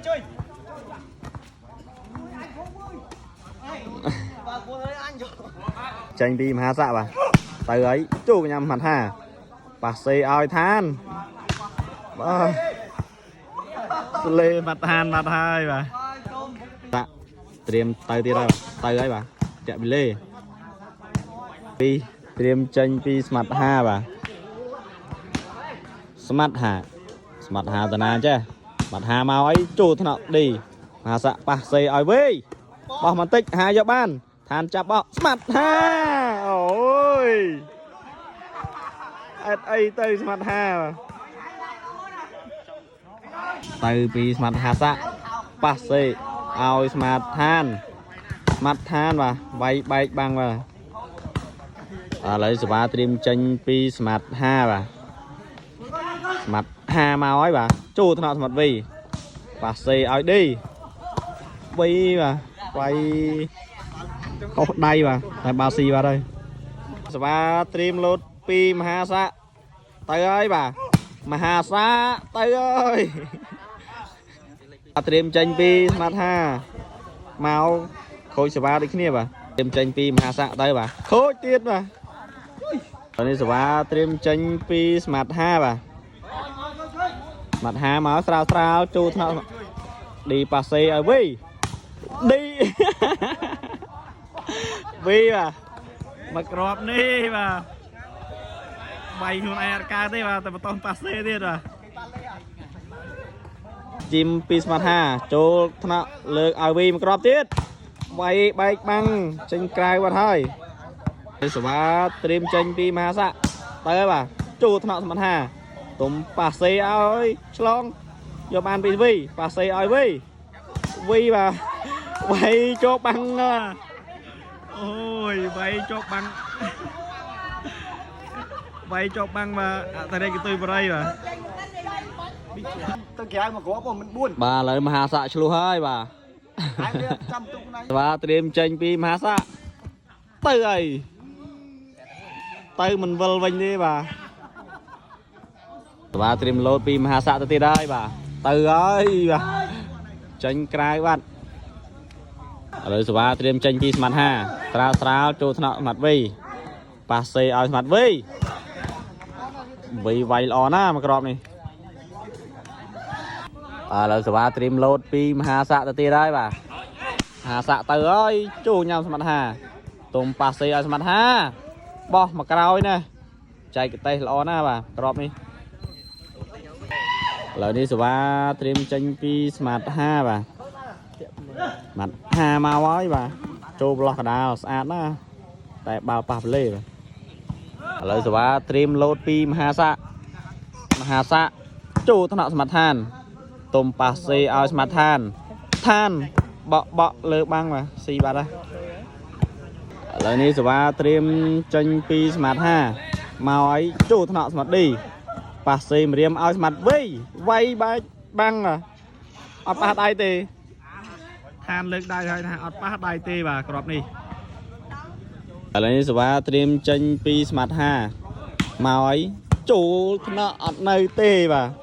ជួយបាទគួរឲ្យអញយក ចេញពីមហាស័កបាទទៅហើយជួកញ្ញាំហាត់ហាប៉ាសេឲ្យឋានបាទស្លេបាត់ឋានបាត់ហើយបាទតាក់ត្រៀមទៅទៀតហើយទៅហើយបាទតាក់ប៊ីលេពីត្រៀមចេញពីស្មាត់ហាបាទស្មាត់ហាស្មាត់ហាតាណាចេះស្មាត់ហាមកអីចូលថ្នាក់ឌីមហាស័កប៉ាសេឲ្យវិញបោះបន្តិចហាយកបានឋានចាប់បោះស្មាត់ហាអូយអត់អីទៅស្មាត់ហាបាទទៅពីស្មាត់ហាស័កប៉ាសេឲ្យស្មាត់ឋានស្មាត់ឋានបាទវាយបែកបាំងបាទឥឡូវសវ៉ាត្រៀមចេញពីស្មាត់ហាបាទស្មាត់ហាមកហើយបាទចូលថ្នាក់ស្មាត់វីប៉ាសេឲ្យឌីវីបាទវាយ ខុសដៃបាទតែបាល់ស៊ីបាទហើយសវ៉ាត្រៀមលោតពីមហាស័កទៅហើយបាទមហាស័កទៅហើយត្រៀមចេញពីស្មាត់ហាមកខូចសវ៉ាដូចគ្នាបាទត្រៀមចេញពីមហាស័កទៅបាទខូចទៀតបាទនេះសវ៉ាត្រៀមចេញពីស្មាត់ហាបាទស្មាត់ហាមកស្រាលស្រាលចូលថ្នាក់ឌីប៉ាសេឲ្យវីឌី វីបាទមកក្របនេះបាទបាយខ្លួនឯងអត់កើតទេបាទតែបន្តប៉ាសេទៀតបាទជីមពីស្មាត់ហាចូលថ្នាក់លើកឲ្យវីមកក្របទៀតវាយបែកបាំងចេញក្រៅបាត់ហើយសវ៉ាត្រៀមចេញពីមហាស័កទៅហើយបាទចូលថ្នាក់ស្មាត់ហាទុំប៉ាសេឲ្យឆ្លងយកបានពីវីប៉ាសេឲ្យវីវីបាទវាយជាប់បាំងបាទ អូយវាយជាប់បាំងវាយជាប់បាំងបាទអតរិយកតុយបរិយបាទ ទៅក្រៅមកគ្រាប់មិន4 បាទឥឡូវមហាស័កឆ្លោះហើយបាទ ហើយវាចាំទុកណៃ បាទត្រៀមចេញពីមហាស័កទៅហើយទៅមិនវិលវិញទេបាទបាទត្រៀមលោតពីមហាស័កទៅទៀតហើយបាទទៅហើយបាទចេញក្រៅបាទឥឡូវសវ៉ាត្រៀមចេញពីស្មាត់ហាស្រាលស្រាលចូលថ្នាក់ស្មាត់វីប៉ាសេឲ្យស្មាត់វីវីវាយល្អណាស់មកក្របនេះ ឥឡូវសវ៉ាត្រៀមលោតពីមហាស័កទៅទៀតហើយបាទមហាស័កទៅហើយជួញ៉ាំសមត្ថហាទុំប៉ាសេឲ្យសមត្ថហាបោះមកក្រោយណាចែកទេសល្អណាស់បាទក្របនេះឥឡូវនេះសវ៉ាត្រៀមចេញពីស្មាតហាបាទស្មាតហាមកហើយបាទចូលប្លោះកដាលស្អាតណាស់តែបាល់ប៉ះប្លេបាទឥឡូវសវ៉ាត្រៀមលោតពីមហាស័កមហាស័កចូលថ្នាក់សមត្ថឋាន ទុំប៉ាសេឲ្យស្មាត់ឋានឋានបក់បក់លើបាំងបាទស៊ីបាត់ហើយឥឡូវនេះសវ៉ាត្រៀមចេញពីស្មាត់ហាមកឲ្យចូលថ្នាក់ស្មាត់ឌីប៉ាសេម្រាមឲ្យស្មាត់វីវាយបែកបាំងបាទអត់ប៉ះដៃទេឋានលើកដៃហើយថាអត់ប៉ះដៃទេបាទក្របនេះឥឡូវនេះសវ៉ាត្រៀមចេញពីស្មាត់ហាមកឲ្យចូលថ្នាក់អត់នៅទេបាទ